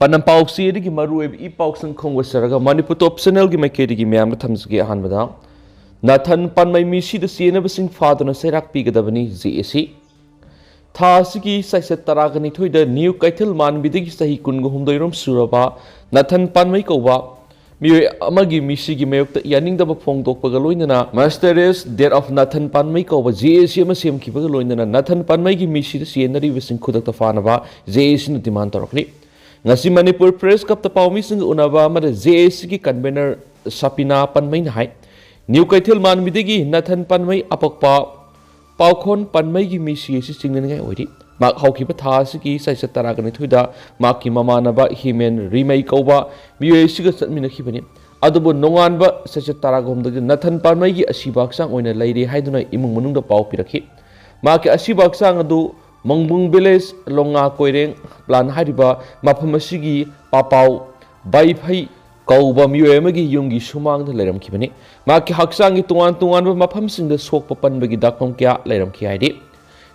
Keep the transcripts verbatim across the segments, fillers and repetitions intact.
ꯄꯥꯟꯗꯝ ꯄꯥꯎꯆꯦꯗꯒꯤ ꯃꯔꯨꯑꯣꯏꯕ ꯏ ꯄꯥꯎꯁꯤꯡ ꯈꯣꯝꯒꯠꯆꯔꯒ ꯃꯅꯤꯄꯨꯔ ꯇꯣꯞ ꯆꯦꯅꯦꯜꯒꯤ ꯃꯥꯏꯀꯩꯗꯒꯤ ꯃꯌꯥꯝꯗ ꯊꯝꯖꯒꯦ꯫ ꯑꯍꯥꯟꯕꯗ, ꯅꯥꯊꯟ ꯄꯥꯟꯃꯩ ꯃꯤꯁꯤꯗ ꯆꯦꯟꯅꯕꯁꯤꯡ ꯐꯥꯗꯨꯅ ꯆꯩꯔꯥꯛ ꯄꯤꯒꯗꯕꯅꯤ, ꯖꯦ ꯑꯦ ꯁꯤ꯫ ꯊꯥ ꯑꯁꯤꯒꯤ ꯆꯩꯆꯠ ꯇꯔꯥꯒ ꯅꯤꯊꯣꯏꯗ ꯅ꯭ꯌꯨ ꯀꯩꯊꯦꯜ ꯃꯥꯟꯕꯤꯗꯒꯤ ꯆꯍꯤ ꯀꯨꯟꯒ ꯍꯨꯝꯗꯣꯏꯔꯣꯝ ꯁꯨꯔꯕ ꯅꯥꯊꯟ ꯄꯥꯟꯃꯩ ꯀꯧꯕ ꯃꯤꯑꯣꯏ ꯑꯃꯒꯤ ꯃꯤꯁꯤꯒꯤ ꯃꯥꯌꯣꯛꯇ ꯌꯥꯅꯤꯡꯗꯕ ꯐꯣꯡꯗꯣꯛꯄꯒ ꯂꯣꯏꯅꯅ Mysterious Death of ꯅꯥꯊꯟ ꯄꯥꯟꯃꯩ ꯀꯧꯕ ꯖꯦ ꯑꯦ ꯁꯤ ꯑꯃ ꯁꯦꯝꯈꯤꯕꯒ ꯂꯣꯏꯅꯅ ꯅꯥꯊꯟ ꯄꯥꯟꯃꯩꯒꯤ ꯃꯤꯁꯤꯗ ꯆꯦꯟꯅꯔꯤꯕꯁꯤꯡ ꯈꯨꯗꯛꯇ ꯐꯥꯅꯕ ꯖꯦ ꯑꯦ ꯁꯤꯅ ꯗꯤꯃꯥꯟ ꯇꯧꯔꯛꯂꯤ꯫ ꯉꯁꯤ ꯃꯅꯤꯄꯨꯔ ꯄ꯭ꯔꯦꯁ ꯀ꯭ꯂꯕꯇ ꯄꯥꯎꯃꯤꯁꯤꯡꯒ ꯎꯅꯕ ꯑꯃꯗ ꯖꯦ ꯑꯦ ꯁꯤꯒꯤ ꯀꯟꯚꯦꯅꯔ ꯁꯥꯄꯤꯅꯥ ꯄꯥꯟꯃꯩꯅ ꯍꯥꯏ, ꯅ꯭ꯌꯨ ꯀꯩꯊꯦꯜ ꯃꯥꯟꯕꯤꯗꯒꯤ ꯅꯥꯊꯟ ꯄꯥꯟꯃꯩ ꯑꯄꯛꯄ ꯄꯥꯎꯈꯣꯟ ꯄꯥꯟꯃꯩꯒꯤ ꯃꯤꯁꯤ ꯑꯁꯤ ꯆꯤꯡꯅꯅꯤꯡꯉꯥꯏ ꯑꯣꯏꯔꯤ꯫ ꯃꯍꯥꯛ ꯍꯧꯈꯤꯕ ꯊꯥ ꯑꯁꯤꯒꯤ ꯆꯩꯆꯠ ꯇꯔꯥꯒ ꯅꯤꯊꯣꯏꯗ ꯃꯍꯥꯛꯀꯤ ꯃꯃꯥꯟꯅꯕ ꯍꯤꯃꯦꯟ ꯔꯤꯃꯩ ꯀꯧꯕ ꯃꯤꯑꯣꯏ ꯑꯁꯤꯒ ꯆꯠꯃꯤꯟꯅꯈꯤꯕꯅꯤ꯫ ꯑꯗꯨꯕꯨ ꯅꯣꯡꯉꯥꯟꯕ ꯆꯩꯆꯠ ꯇꯔꯥꯒ ꯍꯨꯝꯗꯣꯏꯗ ꯅꯥꯊꯟ ꯄꯥꯟꯃꯩꯒꯤ ꯑꯁꯤꯕ ꯍꯛꯆꯥꯡ ꯑꯣꯏꯅ ꯂꯩꯔꯦ ꯍꯥꯏꯗꯨꯅ ꯏꯃꯨꯡ ꯃꯅꯨꯡꯗ ꯄꯥꯎ ꯄꯤꯔꯛꯈꯤ꯫ ꯃꯍꯥꯛꯀꯤ ꯑꯁꯤꯕ ꯍꯛꯆꯥꯡ ꯑꯗꯨ ꯃꯪꯕꯨꯡ ꯚꯤꯂꯦꯖ ꯂꯣꯡꯉꯥ ꯀꯣꯏꯔꯦꯡ ꯄ꯭ꯂꯥꯟ ꯍꯥꯏꯔꯤꯕ ꯃꯐꯝ ꯑꯁꯤꯒꯤ ꯄꯥꯄꯥꯎ ꯕꯥꯏꯐꯩ ꯀꯧꯕ ꯃꯤꯑꯣꯏ ꯑꯃꯒꯤ ꯌꯨꯝꯒꯤ ꯁꯨꯃꯥꯡꯗ ꯂꯩꯔꯝꯈꯤꯕꯅꯤ꯫ ꯃꯍꯥꯛꯀꯤ ꯍꯛꯆꯥꯡꯒꯤ ꯇꯣꯉꯥꯟ ꯇꯣꯉꯥꯟꯕ ꯃꯐꯝꯁꯤꯡꯗ ꯁꯣꯛꯄ ꯄꯟꯕꯒꯤ ꯗꯥꯛꯐꯝ ꯀꯌꯥ ꯂꯩꯔꯝꯈꯤ ꯍꯥꯏꯔꯤ꯫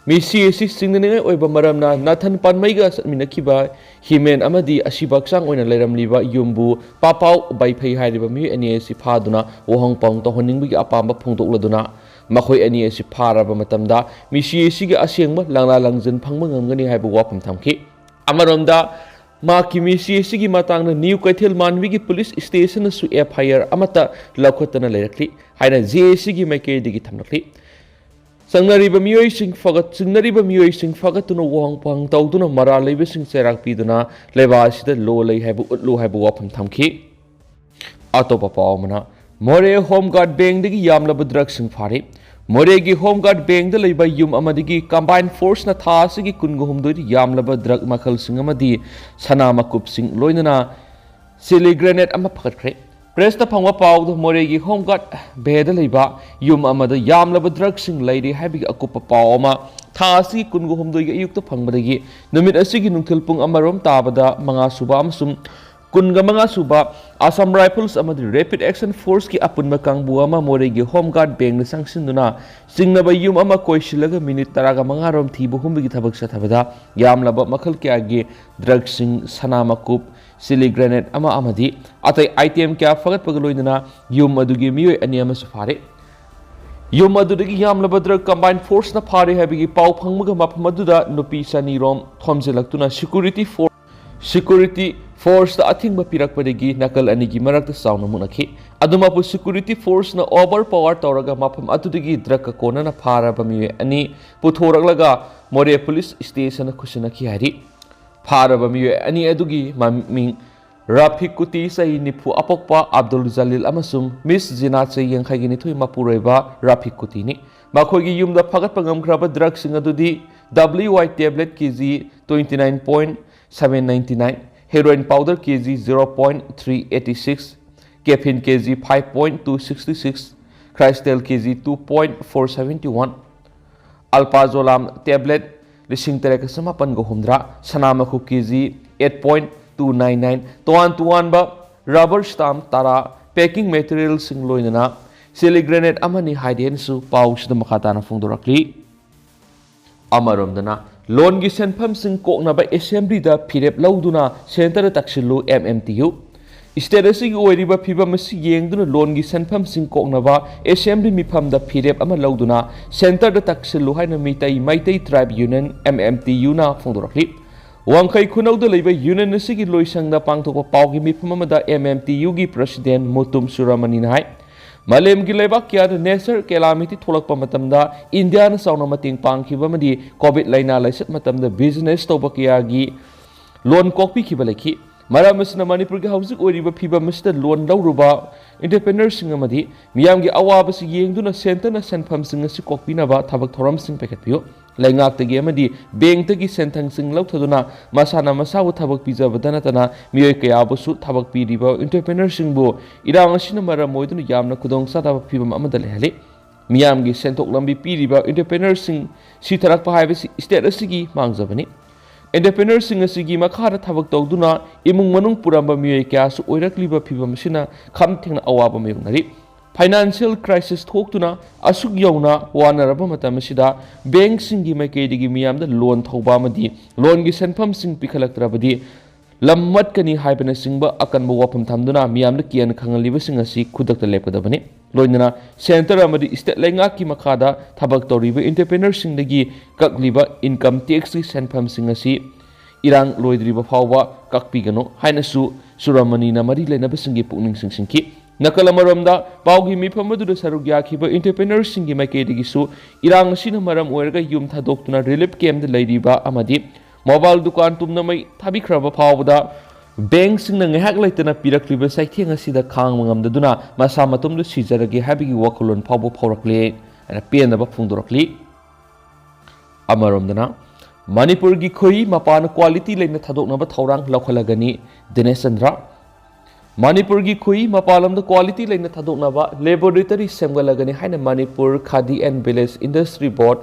ꯃꯤꯁꯤ ꯑꯁꯤ ꯆꯤꯡꯅꯅꯤꯡꯉꯥꯏ ꯑꯣꯏꯕ ꯃꯔꯝꯅ ꯅꯥꯊꯟ ꯄꯥꯟꯃꯩꯒ ꯆꯠꯃꯤꯟꯅꯈꯤꯕ ꯍꯤꯃꯦꯟ ꯑꯃꯗꯤ ꯑꯁꯤꯕ ꯍꯛꯆꯥꯡ ꯑꯣꯏꯅ ꯂꯩꯔꯝꯂꯤꯕ ꯌꯨꯝꯕꯨ ꯄꯥꯄꯥꯎ ꯕꯥꯏꯐꯩ ꯍꯥꯏꯔꯤꯕ ꯃꯤꯑꯣꯏ ꯑꯅꯤ ꯑꯁꯤ ꯐꯥꯗꯨꯅ ꯋꯥꯍꯪ ꯄꯥꯎꯍꯪ ꯇꯧꯍꯟꯅꯤꯡꯕꯒꯤ ꯑꯄꯥꯝꯕ ꯐꯣꯡꯗꯣꯛꯂꯗꯨꯅ ꯃꯈꯣꯏ ꯑꯅꯤ ꯑꯁꯤ ꯐꯥꯔꯕ ꯃꯇꯝꯗ ꯃꯤꯁꯤ ꯑꯁꯤꯒꯤ ꯑꯁꯦꯡꯕ ꯂꯪꯂꯥ ꯂꯪꯖꯤꯟ ꯐꯪꯕ ꯉꯝꯒꯅꯤ ꯍꯥꯏꯕ ꯋꯥꯐꯝ ꯊꯝꯈꯤ꯫ ꯑꯃꯔꯣꯝꯗ, ꯃꯍꯥꯛꯀꯤ ꯃꯤꯁꯤ ꯑꯁꯤꯒꯤ ꯃꯇꯥꯡꯗ ꯅ꯭ꯌꯨ ꯀꯩꯊꯦꯜ ꯃꯥꯟꯕꯤꯒꯤ ꯄꯨꯂꯤꯁ ꯁ꯭ꯇꯦꯁꯟꯅꯁꯨ ꯑꯦꯐ ꯑꯥꯏ ꯑꯥꯔ ꯑꯃꯠꯇ ꯂꯧꯈꯠꯇꯅ ꯂꯩꯔꯛꯂꯤ ꯍꯥꯏꯅ ꯖꯦ ꯑꯦ ꯁꯤꯒꯤ ꯃꯥꯏꯀꯩꯗꯒꯤ ꯊꯝꯂꯛꯂꯤ꯫ ꯆꯪꯅꯔꯤꯕ ꯃꯤꯑꯣꯏꯁꯤꯡ ꯐꯒꯠ-, ꯆꯤꯡꯅꯔꯤꯕ ꯃꯤꯑꯣꯏꯁꯤꯡ ꯐꯒꯠꯇꯨꯅ ꯋꯥꯍꯪ ꯄꯥꯎꯍꯪ ꯇꯧꯗꯨꯅ ꯃꯔꯥꯜ ꯂꯩꯕꯁꯤꯡ ꯆꯩꯔꯥꯛ ꯄꯤꯗꯨꯅ ꯂꯩꯕꯥꯛ ꯑꯁꯤꯗ ꯂꯣ ꯂꯩ ꯍꯥꯏꯕ ꯎꯠꯂꯨ ꯍꯥꯏꯕ ꯋꯥꯐꯝ ꯊꯝꯈꯤ꯫ ꯑꯇꯣꯞꯄ ꯄꯥꯎ ꯑꯃꯅ, ꯃꯣꯔꯦ ꯍꯣꯝ ꯒꯥꯔꯗ ꯕꯦꯡꯗꯒꯤ ꯌꯥꯝꯂꯕ ꯗ꯭ꯔꯒꯁꯤꯡ ꯐꯥꯔꯦ꯫ ꯃꯣꯔꯦꯒꯤ ꯍꯣꯝ ꯒꯥꯔꯗ ꯕꯦꯡꯗ ꯂꯩꯕ ꯌꯨꯝ ꯑꯃꯗꯒꯤ ꯀꯝꯕꯥꯏꯟ ꯐꯣꯔꯁꯅ ꯊꯥ ꯑꯁꯤꯒꯤ ꯀꯨꯟꯒ ꯍꯨꯝꯗꯣꯏꯗ ꯌꯥꯝꯂꯕ ꯗ꯭ꯔꯒ ꯃꯈꯜꯁꯤꯡ ꯑꯃꯗꯤ ꯁꯅꯥ ꯃꯀꯨꯞꯁꯤꯡ ꯂꯣꯏꯅꯅ ꯆꯤꯂꯤ ꯒ꯭ꯔꯦꯅꯦꯗ ꯑꯃ ꯐꯒꯠꯈ꯭ꯔꯦ꯫ ꯄ꯭ꯔꯦꯁꯇ ꯐꯪꯕ ꯄꯥꯎꯗ ꯃꯣꯔꯦꯒꯤ ꯍꯣꯝ ꯒꯥꯔꯗ ꯕꯦꯗ ꯂꯩꯕ ꯌꯨꯝ ꯑꯃꯗ ꯌꯥꯝꯂꯕ ꯗ꯭ꯔꯒꯁꯤꯡ ꯂꯩꯔꯤ ꯍꯥꯏꯕꯒꯤ ꯑꯀꯨꯞꯄ ꯄꯥꯎ ꯑꯃ ꯊꯥ ꯑꯁꯤꯒꯤ ꯀꯨꯟꯒ ꯍꯨꯝꯗꯣꯏꯒꯤ ꯑꯌꯨꯛꯇ ꯐꯪꯕꯗꯒꯤ ꯅꯨꯃꯤꯠ ꯑꯁꯤꯒꯤ ꯅꯨꯡꯊꯤꯜ ꯄꯨꯡ ꯑꯃꯔꯣꯝ ꯇꯥꯕꯗ ꯃꯉꯥ ꯁꯨꯕ ꯑꯃꯁꯨꯡ ꯀꯨꯟꯒ ꯃꯉꯥ ꯁꯨꯕ ꯑꯁꯥꯝ ꯔꯥꯏꯐꯜꯁ ꯑꯃꯗꯤ ꯔꯦꯄꯤꯗ ꯑꯦꯛꯁꯟ ꯐꯣꯔꯁꯀꯤ ꯑꯄꯨꯟꯕ ꯀꯥꯡꯕꯨ ꯑꯃ ꯃꯣꯔꯦꯒꯤ ꯍꯣꯝ ꯒꯥꯔꯗ ꯕꯦꯡꯅ ꯆꯪꯁꯤꯟꯗꯨꯅ ꯆꯤꯡꯅꯕ ꯌꯨꯝ ꯑꯃ ꯀꯣꯏꯁꯤꯜꯂꯒ ꯃꯤꯅꯤꯠ ꯇꯔꯥꯒ ꯃꯉꯥ ꯔꯣꯝ ꯊꯤꯕ ꯍꯨꯝꯕꯒꯤ ꯊꯕꯛ ꯆꯠꯊꯕꯗ ꯌꯥꯝꯂꯕ ꯃꯈꯜ ꯀꯌꯥꯒꯤ ꯗ꯭ꯔꯒꯁꯤꯡ, ꯁꯅꯥ ꯃꯀꯨꯞ, ꯆꯤꯂꯤ ꯒ꯭ꯔꯦꯅꯦꯗ ꯑꯃ ꯑꯃꯗꯤ ꯑꯇꯩ ꯑꯥꯏꯇꯦꯝ ꯀꯌꯥ ꯐꯒꯠꯄꯒ ꯂꯣꯏꯅꯅ ꯌꯨꯝ ꯑꯗꯨꯒꯤ ꯃꯤꯑꯣꯏ ꯑꯅꯤ ꯑꯃꯁꯨ ꯐꯥꯔꯦ꯫ ꯌꯨꯝ ꯑꯗꯨꯗꯒꯤ ꯌꯥꯝꯂꯕ ꯗ꯭ꯔꯒ ꯀꯝꯕꯥꯏꯟ ꯐꯣꯔꯁꯅ ꯐꯥꯔꯦ ꯍꯥꯏꯕꯒꯤ ꯄꯥꯎ ꯐꯪꯕꯒ ꯃꯐꯝ ꯑꯗꯨꯗ ꯅꯨꯄꯤ ꯆꯅꯤ ꯔꯣꯝ ꯊꯣꯝꯖꯤꯜꯂꯛꯇꯨꯅ ꯁꯦꯀ꯭ꯌꯨꯔꯤꯇꯤ ꯐꯣꯔꯁ ꯁꯦꯀ꯭ꯌꯨꯔꯤꯇꯤ ꯐꯣꯔꯁꯇ ꯑꯊꯤꯡꯕ ꯄꯤꯔꯛꯄꯗꯒꯤ ꯅꯥꯀꯜ ꯑꯅꯤꯒꯤ ꯃꯔꯛꯇ ꯆꯥꯎꯅ ꯃꯨꯛꯅꯈꯤ꯫ ꯑꯗꯨꯃꯛꯄꯨ ꯁꯦꯀ꯭ꯌꯨꯔꯤꯇꯤ ꯐꯣꯔꯁꯅ ꯑꯣꯚꯔ ꯄꯥꯋꯔ ꯇꯧꯔꯒ ꯃꯐꯝ ꯑꯗꯨꯗꯒꯤ ꯗ꯭ꯔꯒꯀ ꯀꯣꯟꯅꯅ ꯐꯥꯔꯕ ꯃꯤꯑꯣꯏ ꯑꯅꯤ ꯄꯨꯊꯣꯔꯛꯂꯒ ꯃꯣꯔꯦ ꯄꯨꯂꯤꯁ ꯁ꯭ꯇꯦꯁꯟꯗ ꯈꯨꯠꯁꯤꯟꯅꯈꯤ ꯍꯥꯏꯔꯤ꯫ ꯐꯥꯔꯕ ꯃꯤꯑꯣꯏ ꯑꯅꯤ ꯑꯗꯨꯒꯤ ꯃꯃꯤꯡ ꯔꯥꯐꯤꯛ ꯀꯨꯇꯤ, ꯆꯍꯤ ꯅꯤꯐꯨ ꯑꯄꯣꯛꯄ ꯑꯕꯗꯨꯜ ꯖꯂꯤꯜ, ꯑꯃꯁꯨꯡ ꯃꯤꯁ ꯖꯤꯅꯥ, ꯆꯍꯤ ꯌꯥꯡꯈꯩꯒ ꯅꯤꯊꯣꯏ ꯃꯄꯨꯔꯣꯏꯕ ꯔꯥꯐꯤꯛ ꯀꯨꯇꯤꯅꯤ꯫ ꯃꯈꯣꯏꯒꯤ ꯌꯨꯝꯗ ꯐꯒꯠꯄ ꯉꯝꯈ꯭ꯔꯕ ꯗ꯭ꯔꯒꯁꯤꯡ ꯑꯗꯨꯗꯤ W I tablet K G twenty nine point seven ninety nine, heroin powder K G zero point three eighty six, caffeine K G five point two sixty six, crystal K G two point four seventy one, alprazolam tablet ꯂꯤꯁꯤꯡ ꯇꯔꯦꯠꯀ ꯆꯃꯥꯄꯟꯒ ꯍꯨꯝꯗ꯭ꯔꯥ, ꯁꯅꯥ ꯃꯈꯨꯞ K G eight point two nine nine, ꯇꯣꯉꯥꯟ ꯇꯣꯉꯥꯟꯕ rubber stamp ꯇꯔꯥ, packing materialꯁꯤꯡ ꯂꯣꯏꯅꯅ chilli grenade ꯑꯃꯅꯤ ꯍꯥꯏꯗꯦꯅꯁꯨ ꯄꯥꯎꯁꯤꯗ ꯃꯈꯥ ꯇꯥꯅ ꯐꯣꯡꯗꯣꯔꯛꯂꯤ꯫ ꯑꯃꯔꯣꯝꯗꯅ, ꯂꯣꯟꯒꯤ ꯁꯦꯟꯐꯝꯁꯤꯡ ꯀꯣꯛꯅꯕ ꯑꯦꯁꯦꯝꯕ꯭ꯂꯤꯗ ꯐꯤꯔꯦꯞ ꯂꯧꯗꯨꯅ ꯁꯦꯟꯇꯔꯗ ꯇꯛꯁꯤꯜꯂꯨ, M M T U꯫ State ꯑꯁꯤꯒꯤ ꯑꯣꯏꯔꯤꯕ ꯐꯤꯚꯝ ꯑꯁꯤ ꯌꯦꯡꯗꯨꯅ ꯂꯣꯟꯒꯤ ꯁꯦꯟꯐꯝꯁꯤꯡ ꯀꯣꯛꯅꯕ ꯑꯦꯁꯦꯝꯕ꯭ꯂꯤ ꯃꯤꯐꯝꯗ ꯐꯤꯔꯦꯞ ꯑꯃ ꯂꯧꯗꯨꯅ ꯁꯦꯟꯇꯔꯗ ꯇꯛꯁꯤꯜꯂꯨ ꯍꯥꯏꯅ ꯃꯤꯇꯩ, ꯃꯩꯇꯩ ꯇ꯭ꯔꯥꯏꯕ union, M M T U ꯅ ꯐꯣꯡꯗꯣꯔꯛꯂꯤ꯫ ꯋꯥꯡꯈꯩ ꯈꯨꯅꯧꯗ ꯂꯩꯕ ꯌꯨꯅꯤꯌꯟ ꯑꯁꯤꯒꯤ ꯂꯣꯏꯁꯪꯗ ꯄꯥꯡꯊꯣꯛꯄ ꯄꯥꯎꯒꯤ ꯃꯤꯐꯝ ꯑꯃꯗ M M T U ꯒꯤ ꯄ꯭ꯔꯁꯤꯗꯦꯟ ꯃꯨꯇꯨꯝ ꯁꯨꯔꯃꯅꯤꯅ ꯍꯥꯏ, ꯃꯥꯂꯦꯝꯒꯤ ꯂꯩꯕꯥꯛ ꯀꯌꯥꯗ ꯅꯦꯆꯔ ꯀꯦꯂꯥꯃꯤꯇꯤ ꯊꯣꯛꯂꯛꯄ ꯃꯇꯝꯗ ꯏꯟꯗꯤꯌꯥꯅ ꯆꯥꯎꯅ ꯃꯇꯦꯡ ꯄꯥꯡꯈꯤꯕ ꯑꯃꯗꯤ ꯀꯣꯚꯤꯗ ꯂꯥꯏꯅꯥ ꯂꯥꯏꯆꯠ ꯃꯇꯝꯗ ꯕꯤꯖꯤꯅꯦꯁ ꯇꯧꯕ ꯀꯌꯥꯒꯤ ꯂꯣꯟ ꯀꯣꯛꯄꯤꯈꯤꯕ ꯂꯩꯈꯤ꯫ ꯃꯔꯝ ꯑꯁꯤꯅ ꯃꯅꯤꯄꯨꯔꯒꯤ ꯍꯧꯖꯤꯛ ꯑꯣꯏꯔꯤꯕ ꯐꯤꯕꯝ ꯑꯁꯤꯗ ꯂꯣꯟ ꯂꯧꯔꯨꯕ ꯑꯦꯟꯇꯔꯄ꯭ꯔꯦꯅꯔꯁꯤꯡ ꯑꯃꯗꯤ ꯃꯤꯌꯥꯝꯒꯤ ꯑꯋꯥꯕꯁꯤ ꯌꯦꯡꯗꯨꯅ ꯁꯦꯟꯇꯔꯅ ꯁꯦꯟꯐꯝꯁꯤꯡ ꯑꯁꯤ ꯀꯣꯛꯄꯤꯅꯕ ꯊꯕꯛ ꯊꯧꯔꯝꯁꯤꯡ ꯄꯥꯏꯈꯠꯄꯤꯌꯨ꯫ ꯂꯩꯉꯥꯛꯇꯒꯤ ꯑꯃꯗꯤ ꯕꯦꯡꯛꯇꯒꯤ ꯁꯦꯟꯊꯪꯁꯤꯡ ꯂꯧꯊꯗꯨꯅ ꯃꯁꯥꯅ ꯃꯁꯥꯕꯨ ꯊꯕꯛ ꯄꯤꯖꯕꯗ ꯅꯠꯇꯅ ꯃꯤꯑꯣꯏ ꯀꯌꯥꯕꯨꯁꯨ ꯊꯕꯛ ꯄꯤꯔꯤꯕ ꯑꯦꯟꯇꯔꯄ꯭ꯔꯦꯅꯔꯁꯤꯡꯕꯨ ꯏꯔꯥꯡ ꯑꯁꯤꯅ ꯃꯔꯝ ꯑꯣꯏꯗꯨꯅ ꯌꯥꯝꯅ ꯈꯨꯗꯣꯡꯆꯥꯗꯕ ꯐꯤꯕꯝ ꯑꯃꯗ ꯂꯩꯍꯜꯂꯤ꯫ ꯃꯤꯌꯥꯝꯒꯤ ꯁꯦꯟꯊꯣꯛ ꯂꯝꯕꯤ ꯄꯤꯔꯤꯕ ꯑꯦꯟꯇꯔꯄ꯭ꯔꯦꯅꯔꯁꯤꯡ ꯁꯤꯊꯔꯛꯄ ꯍꯥꯏꯕꯁꯤ ꯁ꯭ꯇꯦꯠ ꯑꯁꯤꯒꯤ ꯃꯥꯡꯖꯕꯅꯤ꯫ Entrepreneurꯁꯤꯡ ꯑꯁꯤꯒꯤ ꯃꯈꯥꯗ ꯊꯕꯛ ꯇꯧꯗꯨꯅ ꯏꯃꯨꯡ ꯃꯅꯨꯡ ꯄꯨꯔꯝꯕ ꯃꯤꯑꯣꯏ ꯀꯌꯥꯁꯨ ꯑꯣꯏꯔꯛꯂꯤꯕ ꯐꯤꯕꯝ ꯑꯁꯤꯅ ꯈꯝ ꯊꯦꯡꯅ ꯑꯋꯥꯕ ꯃꯥꯌꯣꯛꯅꯔꯤ꯫ Financial crisis ꯊꯣꯛꯇꯨꯅ ꯑꯁꯨꯛ ꯌꯧꯅ ꯋꯥꯅꯔꯕ ꯃꯇꯝ ꯑꯁꯤꯗ bankꯁꯤꯡꯒꯤ ꯃꯥꯏꯀꯩꯗꯒꯤ ꯃꯤꯌꯥꯝꯗ loan ꯊꯧꯕ ꯑꯃꯗꯤ loanꯒꯤ ꯁꯦꯟꯐꯝꯁꯤꯡ ꯄꯤꯈꯠꯂꯛꯇ꯭ꯔꯕꯗꯤ ꯂꯝ ꯃꯠꯀꯅꯤ ꯍꯥꯏꯕꯅꯆꯤꯡꯕ ꯑꯀꯟꯕ ꯋꯥꯐꯝ ꯊꯝꯗꯨꯅ ꯃꯤꯌꯥꯝꯗ ꯀꯤꯍꯟ ꯈꯪꯍꯜꯂꯤꯕꯁꯤꯡ ꯑꯁꯤ ꯈꯨꯗꯛꯇ ꯂꯦꯞꯀꯗꯕꯅꯤ꯫ ꯂꯣꯏꯅꯅ centre ꯑꯃꯗꯤ state ꯂꯩꯉꯥꯛꯀꯤ ꯃꯈꯥꯗ ꯊꯕꯛ ꯇꯧꯔꯤꯕ entrepreneurꯁꯤꯡꯗꯒꯤ ꯀꯛꯂꯤꯕ income taxꯀꯤ ꯁꯦꯟꯐꯝꯁꯤꯡ ꯑꯁꯤ ꯏꯔꯥꯡ ꯂꯣꯏꯗ꯭ꯔꯤꯕ ꯐꯥꯎꯕ ꯀꯛꯄꯤꯒꯅꯨ ꯍꯥꯏꯅꯁꯨ ꯁꯨꯔꯃꯅꯤꯅ ꯃꯔꯤ ꯂꯩꯅꯕꯁꯤꯡꯒꯤ ꯄꯨꯛꯅꯤꯡ ꯆꯤꯡꯁꯤꯟꯈꯤ꯫ ꯅꯥꯀꯜ ꯑꯃꯔꯣꯝꯗ, ꯄꯥꯎꯒꯤ ꯃꯤꯐꯝ ꯑꯗꯨꯗ ꯁꯔꯨꯛ ꯌꯥꯈꯤꯕ entrepreneurꯁꯤꯡꯒꯤ ꯃꯥꯏꯀꯩꯗꯒꯤꯁꯨ ꯏꯔꯥꯡ ꯑꯁꯤꯅ ꯃꯔꯝ ꯑꯣꯏꯔꯒ ꯌꯨꯝ ꯊꯥꯗꯣꯛꯇꯨꯅ relief campꯇ ꯂꯩꯔꯤꯕ ꯑꯃꯗꯤ mobile ꯗꯨꯀꯥꯟ ꯄꯨꯝꯅꯃꯛ ꯊꯥꯕꯤꯈ꯭ꯔꯕ ꯐꯥꯎꯕꯗ bankꯁꯤꯡꯅ ꯉꯥꯏꯍꯥꯛ ꯂꯩꯇꯅ ꯄꯤꯔꯛꯂꯤꯕ ꯆꯩꯊꯦꯡ ꯑꯁꯤꯗ ꯈꯥꯡꯕ ꯉꯝꯗꯗꯨꯅ ꯃꯁꯥ ꯃꯇꯣꯝꯗ ꯁꯤꯖꯔꯒꯦ ꯍꯥꯏꯕꯒꯤ ꯋꯥꯈꯜꯂꯣꯟ ꯐꯥꯎꯕ ꯐꯥꯎꯔꯛꯂꯦ ꯍꯥꯏꯅ ꯄꯦꯟꯗꯕ ꯐꯣꯡꯗꯣꯔꯛꯂꯤ꯫ ꯑꯃꯔꯣꯝꯗꯅ, ꯃꯅꯤꯄꯨꯔꯒꯤ ꯈꯣꯏꯍꯤ ꯃꯄꯥꯟ quality ꯂꯩꯅ ꯊꯥꯗꯣꯛꯅꯕ ꯊꯧꯔꯥꯡ ꯂꯧꯈꯠꯂꯒꯅꯤ, ꯗꯤꯅꯦꯁ ꯆꯟꯗ꯭ꯔ꯫ ꯃꯅꯤꯄꯨꯔꯒꯤ ꯈꯣꯏꯍꯤ ꯃꯄꯥꯟ ꯂꯝꯗ quality ꯂꯩꯅ ꯊꯥꯗꯣꯛꯅꯕ laboratory ꯁꯦꯝꯒꯠꯂꯒꯅꯤ ꯍꯥꯏꯅ Manipur Khadi and Village Industry Board,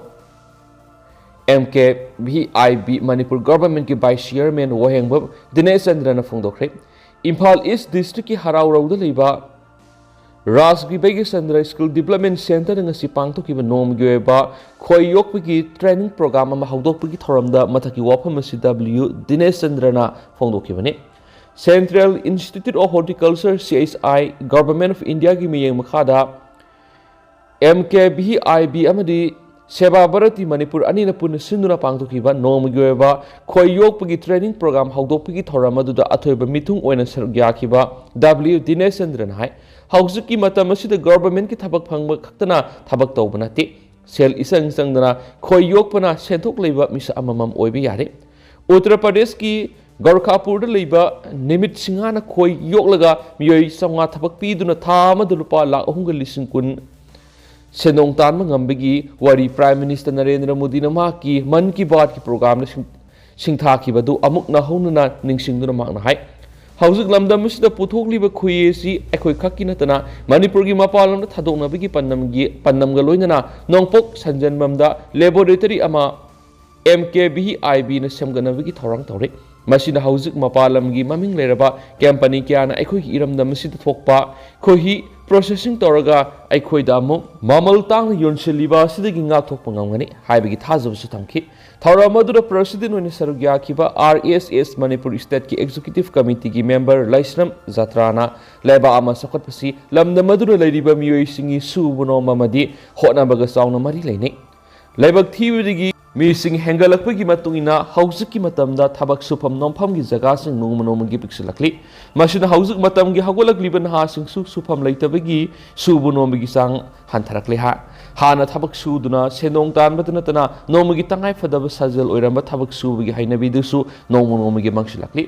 M K V I B, Manipur governmentꯀꯤ vice chairman Wahengbam Dinesh ꯆꯟꯗ꯭ꯔꯅ ꯐꯣꯡꯗꯣꯛꯈ꯭ꯔꯦ꯫ Imphal East districtꯀꯤ ꯍꯔꯥꯎꯔꯧꯗ ꯂꯩꯕ ꯔꯥꯖꯒꯤ ꯕꯩꯒ꯭ꯌꯆꯟꯗ꯭ꯔ Skill Development Centreꯗ ꯉꯁꯤ ꯄꯥꯡꯊꯣꯛꯈꯤꯕ ꯅꯣꯡꯃꯒꯤ ꯑꯣꯏꯕ ꯈꯣꯏ ꯌꯣꯛꯄꯒꯤ training program ꯑꯃ ꯍꯧꯗꯣꯛꯄꯒꯤ ꯊꯧꯔꯝꯗ ꯃꯊꯛꯀꯤ ꯋꯥꯐꯝ ꯑꯁꯤ W Dinesh ꯆꯟꯗ꯭ꯔꯅ ꯐꯣꯡꯗꯣꯛꯈꯤꯕꯅꯤ꯫ Central Institute of Horticulture, C H I, Government of Indiaꯒꯤ ꯃꯤꯠꯌꯦꯡ ꯃꯈꯥꯗ M K V I B ꯑꯃꯗꯤ ꯁꯦꯕꯥ ꯚꯥꯔꯇꯤ ꯃꯅꯤꯄꯨꯔ ꯑꯅꯤꯅ ꯄꯨꯟꯅ ꯁꯤꯟꯗꯨꯅ ꯄꯥꯡꯊꯣꯛꯈꯤꯕ ꯅꯣꯡꯃꯒꯤ ꯑꯣꯏꯕ ꯈꯣꯏ ꯌꯣꯛꯄꯒꯤ training program ꯍꯧꯗꯣꯛꯄꯒꯤ ꯊꯧꯔꯝ ꯑꯗꯨꯗ ꯑꯊꯣꯏꯕ ꯃꯤꯊꯨꯡ ꯑꯣꯏꯅ ꯁꯔꯨꯛ ꯌꯥꯈꯤꯕ W ꯗꯤꯅꯦꯁ ꯆꯟꯗ꯭ꯔꯅ ꯍꯥꯏ, ꯍꯧꯖꯤꯛꯀꯤ ꯃꯇꯝ ꯑꯁꯤꯗ governmentꯀꯤ ꯊꯕꯛ ꯐꯪꯕ ꯈꯛꯇꯅ ꯊꯕꯛ ꯇꯧꯕ ꯅꯠꯇꯦ꯫ ꯁꯦꯜ ꯏꯆꯪ ꯆꯪꯗꯅ ꯈꯣꯏ ꯌꯣꯛꯄꯅ ꯁꯦꯟꯊꯣꯛ ꯂꯩꯕ ꯃꯤꯁꯛ ꯑꯃꯃꯝ ꯑꯣꯏꯕ ꯌꯥꯔꯦ꯫ ꯎꯠꯇꯔ ꯄ꯭ꯔꯗꯦꯁꯀꯤ ꯒꯣꯔꯈꯥꯄꯨꯔꯗ ꯂꯩꯕ ꯅꯤꯃꯤꯠ ꯁꯤꯡꯍꯥꯅ ꯈꯣꯏ ꯌꯣꯛꯂꯒ ꯃꯤꯑꯣꯏ ꯆꯥꯝꯃꯉꯥ ꯊꯕꯛ ꯄꯤꯗꯨꯅ ꯊꯥ ꯑꯃꯗ ꯂꯨꯄꯥ ꯂꯥꯈ ꯑꯍꯨꯝꯒ ꯂꯤꯁꯤꯡ ꯀꯨꯟ ꯁꯦꯟꯗꯣꯡ ꯇꯥꯟꯕ ꯉꯝꯕꯒꯤ ꯋꯥꯔꯤ Prime Minister ꯅꯔꯦꯟꯗ꯭ꯔ ꯃꯣꯗꯤꯅ ꯃꯍꯥꯛꯀꯤ ꯃꯟ ꯀꯤ ꯕꯥꯠꯀꯤ programꯗ ꯁꯤꯡ-, ꯁꯤꯡꯊꯥꯈꯤꯕꯗꯨ ꯑꯃꯨꯛ ꯅꯧꯍꯧꯅꯅ ꯅꯤꯡꯁꯤꯡꯗꯨꯅ ꯃꯍꯥꯛꯅ ꯍꯥꯏ, ꯍꯧꯖꯤꯛ ꯂꯝꯗꯝ ꯑꯁꯤꯗ ꯄꯨꯊꯣꯛꯂꯤꯕ ꯈꯣꯏꯍꯤ ꯑꯁꯤ ꯑꯩꯈꯣꯏ ꯈꯛꯀꯤ ꯅꯠꯇꯅ ꯃꯅꯤꯄꯨꯔꯒꯤ ꯃꯄꯥꯟ ꯂꯝꯗ ꯊꯥꯗꯣꯛꯅꯕꯒꯤ ꯄꯥꯟꯗꯝꯒꯤ, ꯄꯥꯟꯗꯝꯒ ꯂꯣꯏꯅꯅ ꯅꯣꯡꯄꯣꯛ ꯁꯟꯖꯦꯟꯕꯝꯗ laboratory ꯑꯃ ꯑꯦꯝ ꯀꯦ ꯚꯤ ꯑꯥꯏ ꯕꯤꯅ ꯁꯦꯝꯒꯠꯅꯕꯒꯤ ꯊꯧꯔꯥꯡ ꯇꯧꯔꯤ꯫ ꯃꯁꯤꯅ ꯍꯧꯖꯤꯛ ꯃꯄꯥꯟ ꯂꯝꯒꯤ ꯃꯃꯤꯡ ꯂꯩꯔꯕ ꯀꯝꯄꯅꯤ ꯀꯌꯥꯅ ꯑꯩꯈꯣꯏꯒꯤ ꯏꯔꯝꯗꯝ ꯑꯁꯤꯗ ꯊꯣꯛꯄ ꯈꯣꯏꯍꯤ ꯄ꯭ꯔꯣꯁꯦꯁꯤꯡ ꯇꯧꯔꯒ ꯑꯩꯈꯣꯏꯗ ꯑꯃꯨꯛ ꯃꯃꯜ ꯇꯥꯡꯅ ꯌꯣꯟꯁꯤꯜꯂꯤꯕ ꯑꯁꯤꯗꯒꯤ ꯉꯥꯛꯊꯣꯛꯄ ꯉꯝꯒꯅꯤ ꯍꯥꯏꯕꯒꯤ ꯊꯥꯖꯕꯁꯨ ꯊꯝꯈꯤ꯫ ꯊꯧꯔꯝ ꯑꯗꯨꯗ ꯄ꯭ꯔꯁꯤꯗꯦꯟ ꯑꯣꯏꯅ ꯁꯔꯨꯛ ꯌꯥꯈꯤꯕ ꯑꯥꯔ ꯑꯦꯁ ꯑꯦꯁ ꯃꯅꯤꯄꯨꯔ ꯁ꯭ꯇꯦꯠꯀꯤ ꯑꯦꯛꯖꯤꯀ꯭ꯌꯨꯇꯤꯚ ꯀꯃꯤꯇꯤꯒꯤ ꯃꯦꯝꯕꯔ ꯂꯥꯏꯁ꯭ꯔꯝ ꯖꯇ꯭ꯔꯥꯅ ꯂꯩꯕꯥꯛ ꯑꯃ ꯆꯥꯎꯈꯠꯄꯁꯤ ꯂꯝꯗꯝ ꯑꯗꯨꯗ ꯂꯩꯔꯤꯕ ꯃꯤꯑꯣꯏꯁꯤꯡꯒꯤ ꯁꯨꯕ ꯅꯣꯝꯕ ꯑꯃꯗꯤ ꯍꯣꯠꯅꯕꯒ ꯆꯥꯎꯅ ꯃꯔꯤ ꯂꯩꯅꯩ꯫ ꯂꯥꯏꯕꯛ ꯊꯤꯕꯗꯒꯤ ꯃꯤꯁꯤꯡ ꯍꯦꯟꯒꯠꯂꯛꯄꯒꯤ ꯃꯇꯨꯡ ꯏꯟꯅ ꯍꯧꯖꯤꯛꯀꯤ ꯃꯇꯝꯗ ꯊꯕꯛ ꯁꯨꯐꯝ ꯅꯣꯝꯐꯝꯒꯤ ꯖꯒꯥꯁꯤꯡ ꯅꯣꯡꯃ ꯅꯣꯡꯃꯒꯤ ꯄꯤꯛꯁꯤꯜꯂꯛꯂꯤ꯫ ꯃꯁꯤꯅ ꯍꯧꯖꯤꯛ ꯃꯇꯝꯒꯤ ꯍꯧꯒꯠꯂꯛꯂꯤꯕ ꯅꯍꯥꯁꯤꯡꯁꯨ ꯁꯨꯐꯝ ꯂꯩꯇꯕꯒꯤ ꯁꯨꯕ ꯅꯣꯝꯕꯒꯤ ꯆꯥꯡ ꯍꯟꯊꯔꯛꯂꯦ ꯍꯥꯏ꯫ ꯍꯥꯟꯅ ꯊꯕꯛ ꯁꯨꯗꯨꯅ ꯁꯦꯟꯗꯣꯡ ꯇꯥꯟꯕꯗ ꯅꯠꯇꯅ ꯅꯣꯡꯃꯒꯤ ꯇꯉꯥꯏ ꯐꯗꯕ ꯁꯥꯖꯦꯜ ꯑꯣꯏꯔꯝꯕ ꯊꯕꯛ ꯁꯨꯕꯒꯤ ꯍꯩꯅꯕꯤꯗꯨꯁꯨ ꯅꯣꯡꯃ ꯅꯣꯡꯃꯒꯤ ꯃꯥꯡꯁꯤꯜꯂꯛꯂꯤ꯫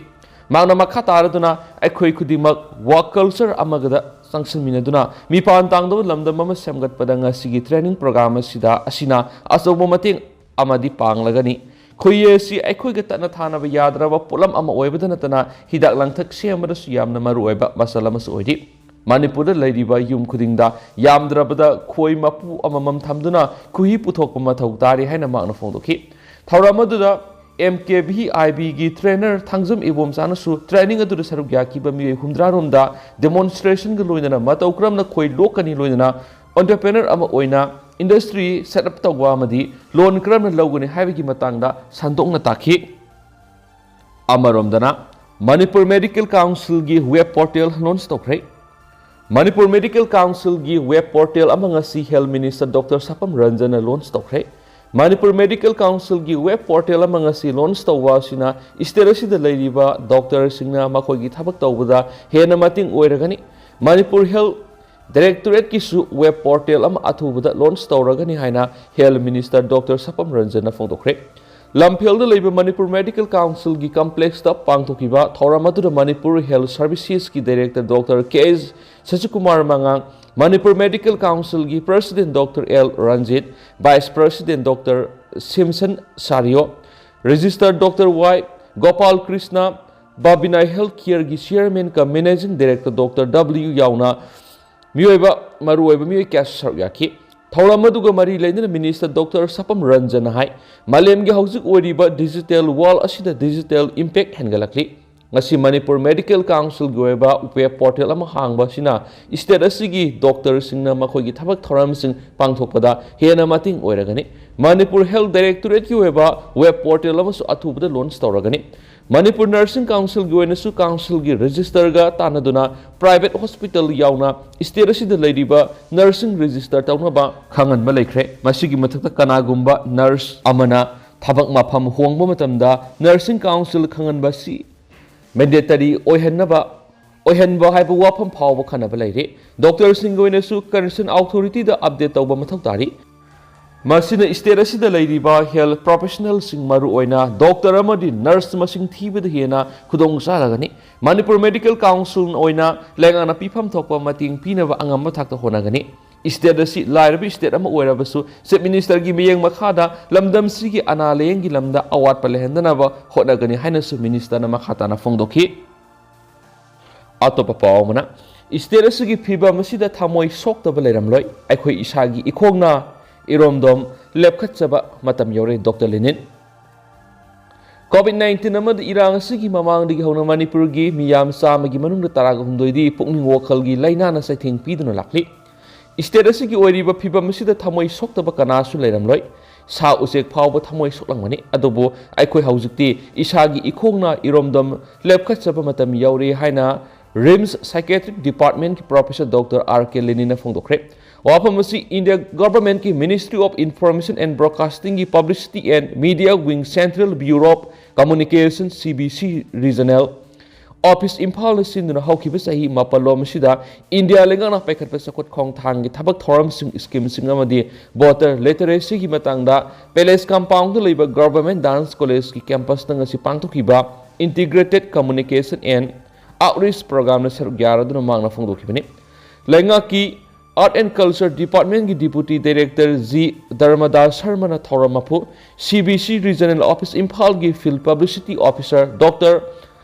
ꯃꯍꯥꯛꯅ ꯃꯈꯥ ꯇꯥꯔꯗꯨꯅ ꯑꯩꯈꯣꯏ ꯈꯨꯗꯤꯡꯃꯛ ꯋꯥꯔꯛ ꯀꯜꯆꯔ ꯑꯃꯒꯗ ꯆꯪꯁꯤꯟꯃꯤꯟꯅꯗꯨꯅ ꯃꯤꯄꯥꯟ ꯇꯥꯡꯗꯕ ꯂꯝꯗꯝ ꯑꯃ ꯁꯦꯝꯒꯠꯄꯗ ꯉꯁꯤꯒꯤ ꯇ꯭ꯔꯦꯅꯤꯡ ꯄ꯭ꯔꯣꯒ꯭ꯔꯥꯝ ꯑꯁꯤꯗ ꯑꯁꯤꯅ ꯑꯆꯧꯕ ꯃꯇꯦꯡ ꯑꯃꯗꯤ ꯄꯥꯡꯂꯒꯅꯤ꯫ ꯈꯣꯏꯍꯤ ꯑꯁꯤ ꯑꯩꯈꯣꯏꯒ ꯇꯠꯅ ꯊꯥꯅꯕ ꯌꯥꯗ꯭ꯔꯕ ꯄꯣꯠꯂꯝ ꯑꯃ ꯑꯣꯏꯕꯗ ꯅꯠꯇꯅ ꯍꯤꯗꯥꯛ ꯂꯥꯡꯊꯛ ꯁꯦꯝꯕꯗꯁꯨ ꯌꯥꯝꯅ ꯃꯔꯨꯑꯣꯏꯕ ꯃꯆꯜ ꯑꯃꯁꯨ ꯑꯣꯏꯔꯤ꯫ ꯃꯅꯤꯄꯨꯔꯗ ꯂꯩꯔꯤꯕ ꯌꯨꯝ ꯈꯨꯗꯤꯡꯗ ꯌꯥꯝꯗ꯭ꯔꯕꯗ ꯈꯣꯏ ꯃꯄꯨ ꯑꯃꯃꯝ ꯊꯝꯗꯨꯅ ꯈꯣꯏꯍꯤ ꯄꯨꯊꯣꯛꯄ ꯃꯊꯧ ꯇꯥꯔꯤ ꯍꯥꯏꯅ ꯃꯍꯥꯛꯅ ꯐꯣꯡꯗꯣꯛꯈꯤ꯫ ꯊꯧꯔꯝ ꯑꯗꯨꯗ ꯑꯦꯝ ꯀꯦ ꯚꯤ ꯑꯥꯏ ꯕꯤꯒꯤ ꯇ꯭ꯔꯦꯅꯔ ꯊꯥꯡꯖꯝ ꯏꯕꯣꯝꯆꯥꯅꯁꯨ ꯇ꯭ꯔꯦꯅꯤꯡ ꯑꯗꯨꯗ ꯁꯔꯨꯛ ꯌꯥꯈꯤꯕ ꯃꯤꯑꯣꯏ ꯍꯨꯝꯗ꯭ꯔꯥ ꯔꯣꯝꯗ ꯗꯦꯃꯣꯟꯁꯇ꯭ꯔꯦꯁꯟꯒ ꯂꯣꯏꯅꯅ ꯃꯇꯧ ꯀꯔꯝꯅ ꯈꯣꯏ ꯂꯣꯛꯀꯅꯤ, ꯂꯣꯏꯅꯅ ꯑꯣꯟꯇꯔꯄ꯭ꯔꯦꯅꯔ ꯑꯃ ꯑꯣꯏꯅ ꯏꯟꯗꯁꯇ꯭ꯔꯤ ꯁꯦꯠ ꯑꯞ ꯇꯧꯕ ꯑꯃꯗꯤ ꯂꯣꯟ ꯀꯔꯝꯅ ꯂꯧꯒꯅꯤ ꯍꯥꯏꯕꯒꯤ ꯃꯇꯥꯡꯗ ꯁꯟꯗꯣꯛꯅ ꯇꯥꯛꯈꯤ꯫ ꯑꯃꯔꯣꯝꯗꯅ ꯃꯅꯤꯄꯨꯔ ꯃꯦꯗꯤꯀꯦꯜ ꯀꯥꯎꯟꯁꯤꯜꯒꯤ ꯋꯦꯕ ꯄꯣꯔꯇꯦꯜ ꯂꯣꯟꯆ ꯇꯧꯈ꯭ꯔꯦ꯫ ꯃꯅꯤꯄꯨꯔ ꯃꯦꯗꯤꯀꯦꯜ ꯀꯥꯎꯟꯁꯤꯜꯒꯤ ꯋꯦꯕ ꯄꯣꯔꯇꯦꯜ ꯑꯃ ꯉꯁꯤ health minister doctor Sapam ꯔꯟꯖꯟꯅ launch ꯇꯧꯈ꯭ꯔꯦ꯫ ꯃꯅꯤꯄꯨꯔ ꯃꯦꯗꯤꯀꯦꯜ ꯀꯥꯎꯟꯁꯤꯜꯒꯤ ꯋꯦꯕ ꯄꯣꯔꯇꯦꯜ ꯑꯃ ꯉꯁꯤ ꯂꯣꯟꯆ ꯇꯧꯕ ꯑꯁꯤꯅ ꯁ꯭ꯇꯦꯠ ꯑꯁꯤꯗ ꯂꯩꯔꯤꯕ ꯗꯣꯛꯇꯔꯁꯤꯡꯅ ꯃꯈꯣꯏꯒꯤ ꯊꯕꯛ ꯇꯧꯕꯗ ꯍꯦꯟꯅ ꯃꯇꯦꯡ ꯑꯣꯏꯔꯒꯅꯤ꯫ ꯃꯅꯤꯄꯨꯔ ꯍꯦꯜꯊ ꯗꯥꯏꯔꯦꯛꯇꯣꯔꯦꯠꯀꯤꯁꯨ ꯋꯦꯕ ꯄꯣꯔꯇꯦꯜ ꯑꯃ ꯑꯊꯨꯕꯗ ꯂꯣꯟꯆ ꯇꯧꯔꯒꯅꯤ ꯍꯥꯏꯅ ꯍꯦꯜꯊ ꯃꯤꯅꯤꯁꯇꯔ ꯗꯣꯛꯇꯔ ꯁꯥꯄꯝ ꯔꯟꯖꯟꯅ ꯐꯣꯡꯗꯣꯛꯈ꯭ꯔꯦ꯫ ꯂꯝꯐꯦꯜꯗ ꯂꯩꯕ ꯃꯅꯤꯄꯨꯔ ꯃꯦꯗꯤꯀꯦꯜ ꯀꯥꯎꯟꯁꯤꯜꯒꯤ ꯀꯝꯄ꯭ꯂꯦꯛꯁꯇ ꯄꯥꯡꯊꯣꯛꯈꯤꯕ ꯊꯧꯔꯝ ꯑꯗꯨꯗ ꯃꯅꯤꯄꯨꯔ ꯍꯦꯜꯊ ꯁꯔꯚꯤꯁꯦꯁꯀꯤ director doctor K S Sasikumar ꯃꯉꯥꯡ, ꯃꯅꯤꯄꯨꯔ ꯃꯦꯗꯤꯀꯦꯜ ꯀꯥꯎꯟꯁꯤꯜꯒꯤ president doctor L Ranjit, vice president doctor Simson Shario, registrar doctor Y Gopal Krishna, Babina health ꯀꯤꯌꯔꯒꯤ chairman cum managing director doctor W ꯌꯥꯎꯅ ꯃꯤꯑꯣꯏꯕ, ꯃꯔꯨꯑꯣꯏꯕ ꯃꯤꯑꯣꯏ ꯀꯌꯥꯁꯨ ꯁꯔꯨꯛ ꯌꯥꯈꯤ꯫ ꯊꯧꯔꯝ ꯑꯗꯨꯒ ꯃꯔꯤ ꯂꯩꯅꯅ ꯃꯤꯅꯤꯁꯇꯔ ꯗꯣꯛꯇꯔ ꯁꯄꯝ ꯔꯟꯖꯟꯅ ꯍꯥꯏ, ꯃꯥꯂꯦꯝꯒꯤ ꯍꯧꯖꯤꯛ ꯑꯣꯏꯔꯤꯕ ꯗꯤꯖꯤꯇꯦꯜ ꯋꯥꯔꯜ ꯑꯁꯤꯗ ꯗꯤꯖꯤꯇꯦꯜ ꯏꯝꯄꯦꯛ ꯍꯦꯟꯒꯠꯂꯛꯂꯤ꯫ ꯉꯁꯤ ꯃꯅꯤꯄꯨꯔ ꯃꯦꯗꯤꯀꯦꯜ ꯀꯥꯎꯟꯁꯤꯜꯒꯤ ꯑꯣꯏꯕ ꯋꯦꯕ ꯄꯣꯔꯇꯦꯜ ꯑꯃ ꯍꯥꯡꯕ ꯑꯁꯤꯅ ꯁ꯭ꯇꯦꯠ ꯑꯁꯤꯒꯤ ꯗꯣꯛꯇꯔꯁꯤꯡꯅ ꯃꯈꯣꯏꯒꯤ ꯊꯕꯛ ꯊꯧꯔꯝꯁꯤꯡ ꯄꯥꯡꯊꯣꯛꯄꯗ ꯍꯦꯟꯅ ꯃꯇꯦꯡ ꯑꯣꯏꯔꯒꯅꯤ꯫ ꯃꯅꯤꯄꯨꯔ ꯍꯦꯜꯊ ꯗꯥꯏꯔꯦꯛꯇꯣꯔꯦꯠꯀꯤ ꯑꯣꯏꯕ ꯋꯦꯕ ꯄꯣꯔꯇꯦꯜ ꯑꯃꯁꯨ ꯑꯊꯨꯕꯗ ꯂꯣꯟꯆ ꯇꯧꯔꯒꯅꯤ꯫ ꯃꯅꯤꯄꯨꯔ ꯅꯔꯁꯤꯡ ꯀꯥꯎꯟꯁꯤꯜꯒꯤ ꯑꯣꯏꯅꯁꯨ ꯀꯥꯎꯟꯁꯤꯜꯒꯤ ꯔꯦꯖꯤꯁꯇꯔꯒ ꯇꯥꯟꯅꯗꯨꯅ ꯄ꯭ꯔꯥꯏꯚꯦꯠ ꯍꯣꯁꯄꯤꯇꯥꯜ ꯌꯥꯎꯅ ꯁ꯭ꯇꯦꯠ ꯑꯁꯤꯗ ꯂꯩꯔꯤꯕ ꯅꯔꯁꯤꯡ ꯔꯦꯖꯤꯁꯇꯔ ꯇꯧꯅꯕ ꯈꯪꯍꯟꯕ ꯂꯩꯈ꯭ꯔꯦ꯫ ꯃꯁꯤꯒꯤ ꯃꯊꯛꯇ ꯀꯅꯥꯒꯨꯝꯕ ꯅꯔꯁ ꯑꯃꯅ ꯊꯕꯛ ꯃꯐꯝ ꯍꯣꯡꯕ ꯃꯇꯝꯗ ꯅꯔꯁꯤꯡ ꯀꯥꯎꯟꯁꯤꯜ ꯈꯪꯍꯟꯕ ꯑꯁꯤ ꯃꯦꯟꯗꯦꯇꯔꯤ ꯑꯣꯏꯍꯟꯅꯕ, ꯑꯣꯏꯍꯟꯕ ꯍꯥꯏꯕ ꯋꯥꯐꯝ ꯐꯥꯎꯕ ꯈꯟꯅꯕ ꯂꯩꯔꯤ꯫ ꯗꯣꯛꯇꯔꯁꯤꯡꯒꯤ ꯑꯣꯏꯅꯁꯨ ꯀꯟꯁꯔꯟ ꯑꯣꯊꯣꯔꯤꯇꯤꯗ ꯑꯞꯗꯦꯠ ꯇꯧꯕ ꯃꯊꯧ ꯇꯥꯔꯤ꯫ ꯃꯁꯤꯅ ꯁ꯭ꯇꯦꯠ ꯑꯁꯤꯗ ꯂꯩꯔꯤꯕ ꯍꯦꯜꯊ ꯄ꯭ꯔꯣꯐꯦꯁꯅꯦꯜꯁꯤꯡ, ꯃꯔꯨꯑꯣꯏꯅ ꯗꯣꯛꯇꯔ ꯑꯃꯗꯤ ꯅꯔꯁ ꯃꯁꯤꯡ ꯊꯤꯕꯗ ꯍꯦꯟꯅ ꯈꯨꯗꯣꯡ ꯆꯥꯍꯜꯂꯒꯅꯤ꯫ ꯃꯅꯤꯄꯨꯔ ꯃꯦꯗꯤꯀꯦꯜ ꯀꯥꯎꯟꯁꯤꯜꯅ ꯑꯣꯏꯅ ꯂꯩꯉꯥꯛꯅ ꯄꯤꯐꯝ ꯊꯣꯛꯄ ꯃꯇꯦꯡ ꯄꯤꯅꯕ ꯑꯉꯝꯕ ꯊꯥꯛꯇ ꯍꯣꯠꯅꯒꯅꯤ꯫ ꯁ꯭ꯇꯦꯠ ꯑꯁꯤ ꯂꯥꯏꯔꯕ ꯁ꯭ꯇꯦꯠ ꯑꯃ ꯑꯣꯏꯔꯕꯁꯨ, ꯆꯤꯐ ꯃꯤꯅꯤꯁꯇꯔꯒꯤ ꯃꯤꯠꯌꯦꯡ ꯃꯈꯥꯗ ꯂꯝꯗꯝꯁꯤꯒꯤ ꯑꯅꯥ ꯂꯥꯌꯦꯡꯒꯤ ꯂꯝꯗ ꯑꯋꯥꯠꯄ ꯂꯩꯍꯟꯗꯅꯕ ꯍꯣꯠꯅꯒꯅꯤ ꯍꯥꯏꯅꯁꯨ ꯃꯤꯅꯤꯁꯇꯔꯅ ꯃꯈꯥ ꯇꯥꯅ ꯐꯣꯡꯗꯣꯛꯈꯤ꯫ ꯑꯇꯣꯞꯄ ꯄꯥꯎ ꯑꯃꯅ, ꯁ꯭ꯇꯦꯠ ꯑꯁꯤꯒꯤ ꯐꯤꯕꯝ ꯑꯁꯤꯗ ꯊꯃꯣꯏ ꯁꯣꯛꯇꯕ ꯂꯩꯔꯝꯂꯣꯏ, ꯑꯩꯈꯣꯏ ꯏꯁꯥꯒꯤ ꯏꯈꯣꯡꯅ ꯏꯔꯣꯝꯗꯣꯝ ꯂꯦꯞꯈꯠꯆꯕ ꯃꯇꯝ ꯌꯧꯔꯦ, ꯗꯣꯛꯇꯔ ꯂꯦꯅꯤꯟ꯫ ꯀꯣꯚꯤꯗ ꯅꯥꯏꯟꯇꯤꯟ ꯑꯃꯗꯤ ꯏꯔꯥꯡ ꯑꯁꯤꯒꯤ ꯃꯃꯥꯡꯗꯒꯤ ꯍꯧꯅ ꯃꯅꯤꯄꯨꯔꯒꯤ ꯃꯤꯌꯥꯝ ꯆꯥꯝꯃꯒꯤ ꯃꯅꯨꯡꯗ ꯇꯔꯥꯒ ꯍꯨꯝꯗꯣꯏꯗꯤ ꯄꯨꯛꯅꯤꯡ ꯋꯥꯈꯜꯒꯤ ꯂꯥꯏꯅꯥꯅ ꯆꯩꯊꯦꯡ ꯄꯤꯗꯨꯅ ꯂꯥꯛꯂꯤ꯫ ꯁ꯭ꯇꯦꯠ ꯑꯁꯤꯒꯤ ꯑꯣꯏꯔꯤꯕ ꯐꯤꯕꯝ ꯑꯁꯤꯗ ꯊꯃꯣꯏ ꯁꯣꯛꯇꯕ ꯀꯅꯥꯁꯨ ꯂꯩꯔꯝꯂꯣꯏ꯫ ꯁꯥ ꯎꯆꯦꯛ ꯐꯥꯎꯕ ꯊꯃꯣꯏ ꯁꯣꯛꯂꯝꯒꯅꯤ, ꯑꯗꯨꯕꯨ ꯑꯩꯈꯣꯏ ꯍꯧꯖꯤꯛꯇꯤ ꯏꯁꯥꯒꯤ ꯏꯈꯣꯡꯅ ꯏꯔꯣꯝꯗꯣꯝ ꯂꯦꯞꯈꯠꯆꯕ ꯃꯇꯝ ꯌꯧꯔꯦ ꯍꯥꯏꯅ ꯔꯤꯝꯁ ꯁꯥꯏꯀꯦꯇ꯭ꯔꯤꯛ ꯗꯤꯄꯥꯔꯠꯃꯦꯟꯠꯀꯤ ꯄ꯭ꯔꯣꯐꯦꯁꯔ ꯗꯣꯛꯇꯔ ꯑꯥꯔ ꯀꯦ ꯂꯦꯅꯤꯟꯅ ꯐꯣꯡꯗꯣꯛꯈ꯭ꯔꯦ꯫ ꯋꯥꯐꯝ ꯑꯁꯤ ꯏꯟꯗꯤꯌꯥ ꯒꯚꯔꯟꯃꯦꯟꯠꯀꯤ ꯃꯤꯅꯤꯁꯇ꯭ꯔꯤ ꯑꯣꯐ ꯏꯟꯐꯣꯔꯃꯦꯁꯟ ꯑꯦꯟ ꯕ꯭ꯔꯣꯗꯀꯥꯁꯇꯤꯡꯒꯤ publicity and media wing central bureau of communication, C B C, regional office ꯏꯝꯐꯥꯜꯅ ꯁꯤꯟꯗꯨꯅ ꯍꯧꯈꯤꯕ ꯆꯍꯤ ꯃꯥꯄꯜꯂꯣꯝ ꯑꯁꯤꯗ ꯏꯟꯗꯤꯌꯥ ꯂꯩꯉꯥꯛꯅ ꯄꯥꯏꯈꯠꯄ ꯆꯥꯎꯈꯠ ꯈꯣꯡꯊꯥꯡꯒꯤ ꯊꯕꯛ ꯊꯧꯔꯝꯁꯤꯡ, ꯁ꯭ꯀꯤꯝꯁꯤꯡ ꯑꯃꯗꯤ ꯚꯣꯇꯔ ꯂꯤꯇꯔꯦꯁꯤꯒꯤ ꯃꯇꯥꯡꯗ ꯄꯦꯂꯦꯁ ꯀꯝꯄꯥꯎꯟꯗ ꯂꯩꯕ ꯒꯚꯔꯟꯃꯦꯟꯠ ꯗꯥꯟꯁ ꯀꯣꯂꯦꯖꯀꯤ ꯀꯦꯝꯄꯁꯇ ꯉꯁꯤ ꯄꯥꯡꯊꯣꯛꯈꯤꯕ ꯏꯟꯇꯤꯒ꯭ꯔꯦꯇꯦꯗ ꯀꯝꯃꯨꯅꯤꯀꯦꯁꯟ ꯑꯦꯟ ꯑꯥꯎꯠꯔꯤꯆ ꯄ꯭ꯔꯣꯒ꯭ꯔꯥꯝꯗ ꯁꯔꯨꯛ ꯌꯥꯔꯗꯨꯅ ꯃꯍꯥꯛꯅ ꯐꯣꯡꯗꯣꯛꯈꯤꯕꯅꯤ꯫ ꯂꯩꯉꯥꯛꯀꯤ ꯑꯥꯔꯠ ꯑꯦꯟ ꯀꯜꯆꯔ ꯗꯤꯄꯥꯔꯠꯃꯦꯟꯠꯀꯤ ꯗꯤꯄꯨꯇꯤ ꯗꯥꯏꯔꯦꯛꯇꯔ ꯖꯤ ꯙꯔꯃꯗꯥꯁ ꯁꯔꯃꯅ ꯊꯧꯔꯝ ꯃꯄꯨ, C B C regional office ꯏꯝꯐꯥꯜꯒꯤ field publicity officer doctor